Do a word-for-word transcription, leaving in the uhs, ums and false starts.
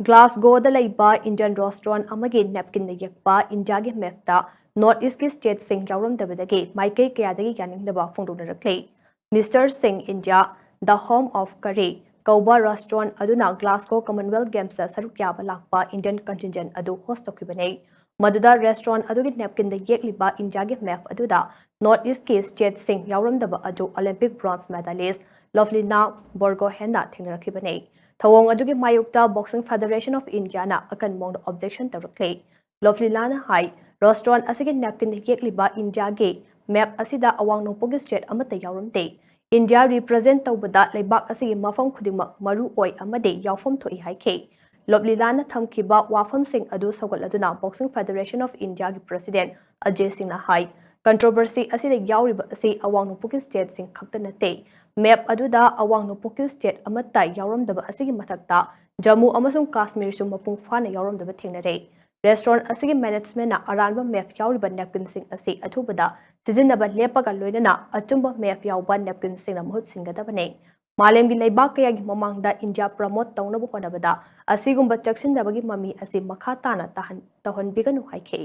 ꯒ꯭ꯂꯥꯁꯒꯣꯗ ꯂꯩꯕ Indian restaurant ꯑꯃꯒꯤ ꯅꯦꯞꯀꯤꯟꯗ ꯌꯦꯛꯄ ꯏꯟꯗꯤꯌꯥꯒꯤ ꯃꯦꯞꯇ ꯅꯣꯔꯠ ꯏꯁ꯭ꯠꯀꯤ ꯁ꯭ꯇꯦꯠꯁꯤꯡ ꯌꯥꯎꯔꯝꯗꯕꯗꯒꯤ ꯃꯥꯏꯀꯩ ꯀꯌꯥꯗꯒꯤ ꯌꯥꯅꯤꯡꯗꯕ ꯐꯣꯡꯗꯣꯛꯅꯔꯛꯂꯤ꯫ ꯃꯤꯁꯇꯔ ꯁꯤꯡ India, The Home of Curry ꯀꯧꯕ ꯔꯦꯁꯇꯨꯔꯦꯟꯠ ꯑꯗꯨꯅ ꯒ꯭ꯂꯥꯁꯒꯣ ꯀꯃꯟꯋꯦꯜꯊ ꯒꯦꯝꯁꯇ ꯁꯔꯨꯛ ꯌꯥꯕ ꯂꯥꯛꯄ ꯏꯟꯗꯤꯌꯟ ꯀꯟꯇꯤꯟꯖꯦꯟꯠ ꯑꯗꯨ ꯍꯣꯁ꯭ꯠ ꯇꯧꯈꯤꯕꯅꯤ꯫ ꯃꯗꯨꯗ ꯔꯦꯁꯇꯨꯔꯦꯟꯠ ꯑꯗꯨꯒꯤ ꯅꯦꯞꯀꯤꯟꯗ ꯌꯦꯛꯂꯤꯕ ꯏꯟꯗꯤꯌꯥꯒꯤ ꯃꯦꯞ ꯑꯗꯨꯗ ꯅꯣꯔꯠ ꯏꯁ꯭ꯠꯀꯤ ꯁ꯭ꯇꯦꯠꯁꯤꯡ ꯌꯥꯎꯔꯝꯗꯕ ꯑꯗꯨ ꯑꯣꯂꯤꯝꯄꯤꯛ ꯕ꯭ꯔꯣꯟꯖ ꯃꯦꯗꯥꯂꯤꯁ꯭ꯠ ꯂꯚꯂꯤꯅꯥ ꯕꯣꯔꯒꯣꯍꯦꯟꯅ ꯊꯦꯡꯅꯔꯛꯈꯤꯕꯅꯤ꯫ ꯊꯧꯑꯣꯡ ꯑꯗꯨꯒꯤ ꯃꯥꯌꯣꯛꯇ Boxing Federation of Indiaꯅ ꯑꯀꯟꯕ ꯃꯑꯣꯡꯗ ꯑꯣꯕꯖꯦꯛꯁꯟ ꯇꯧꯔꯛꯂꯤ꯫ ꯂꯚꯂꯤꯅꯥꯅ ꯍꯥꯏ, ꯔꯦꯁꯇꯨꯔꯦꯟꯠ ꯑꯁꯤꯒꯤ ꯅꯦꯞꯀꯤꯟꯗ ꯌꯦꯛꯂꯤꯕ ꯏꯟꯗꯤꯌꯥꯒꯤ ꯃꯦꯞ ꯑꯁꯤꯗ ꯑꯋꯥꯡ ꯅꯣꯡꯄꯣꯛꯀꯤ ꯁ꯭ꯇꯦꯠ ꯑꯃꯠꯇ ꯌꯥꯎꯔꯝꯗꯦ꯫ ꯏꯟꯗꯤꯌꯥ ꯔꯤꯄ꯭ꯔꯖꯦꯟꯠ ꯇꯧꯕꯗ ꯂꯩꯕꯥꯛ ꯑꯁꯤꯒꯤ ꯃꯐꯝ ꯈꯨꯗꯤꯡꯃꯛ ꯃꯔꯨ ꯑꯣꯏ ꯑꯃꯗꯤ ꯌꯥꯎꯐꯝ ꯊꯣꯛꯏ ꯍꯥꯏꯈꯤ꯫ ꯂꯚꯂꯤꯅꯥꯅ ꯊꯝꯈꯤꯕ ꯋꯥꯐꯝꯁꯤꯡ ꯑꯗꯨ ꯁꯧꯒꯠꯂꯗꯨꯅ Boxing Federation of Indiaꯒꯤ ꯄ꯭ꯔꯦꯁꯤꯗꯦꯟꯠ ꯑꯖꯦ ꯁꯤꯡꯅ ꯍꯥꯏ, ꯀꯟꯇ꯭ꯔꯣꯚꯔꯁꯤ ꯑꯁꯤꯗ ꯌꯥꯎꯔꯤꯕ ꯑꯁꯤ ꯑꯋꯥꯡ ꯅꯣꯡꯄꯣꯛꯀꯤ ꯁ꯭ꯇꯦꯠꯁꯤꯡ ꯈꯛꯇ ꯅꯠꯇꯦ꯫ ꯃꯦꯞ ꯑꯗꯨꯗ ꯑꯋꯥꯡ ꯅꯣꯡꯄꯣꯛꯀꯤ ꯁ꯭ꯇꯦꯠ ꯑꯃꯠꯇ ꯌꯥꯎꯔꯝꯗꯕ ꯑꯁꯤꯒꯤ ꯃꯊꯛꯇ ꯖꯝꯃꯨ ꯑꯃꯁꯨꯡ ꯀꯥꯁꯃꯤꯔꯁꯨ ꯃꯄꯨꯡ ꯐꯥꯅ ꯌꯥꯎꯔꯝꯗꯕ ꯊꯦꯡꯅꯔꯦ꯫ ꯔꯦꯁꯇꯨꯔꯦꯟꯠ ꯑꯁꯤꯒꯤ ꯃꯦꯅꯦꯖꯃꯦꯟꯠꯅ ꯑꯔꯥꯟꯕ ꯃꯦꯞ ꯌꯥꯎꯔꯤꯕ ꯅꯦꯞꯀꯤꯟꯁꯤꯡ ꯑꯁꯤ ꯑꯊꯨꯕꯗ ꯁꯤꯖꯤꯟꯅꯕ ꯂꯦꯞꯄꯒ ꯂꯣꯏꯅꯅ ꯑꯆꯨꯝꯕ ꯃꯦꯞ ꯌꯥꯎꯕ ꯅꯦꯞꯀꯤꯟꯁꯤꯡꯅ ꯃꯍꯨꯠ ꯁꯤꯟꯒꯗꯕꯅꯤ꯫ ꯃꯥꯂꯦꯝꯒꯤ ꯂꯩꯕꯥꯛ ꯀꯌꯥꯒꯤ ꯃꯃꯥꯡꯗ ꯏꯟꯗꯤꯌꯥ ꯄ꯭ꯔꯃꯣꯠ ꯇꯧꯅꯕ ꯍꯣꯠꯅꯕꯗ ꯑꯁꯤꯒꯨꯝꯕ ꯆꯦꯛꯁꯤꯟꯗꯕꯒꯤ ꯃꯃꯤ ꯑꯁꯤ ꯃꯈꯥ ꯇꯥꯅ ꯇꯥꯍꯟ-, ꯇꯧꯍꯟꯕꯤꯒꯅꯨ ꯍꯥꯏꯈꯤ꯫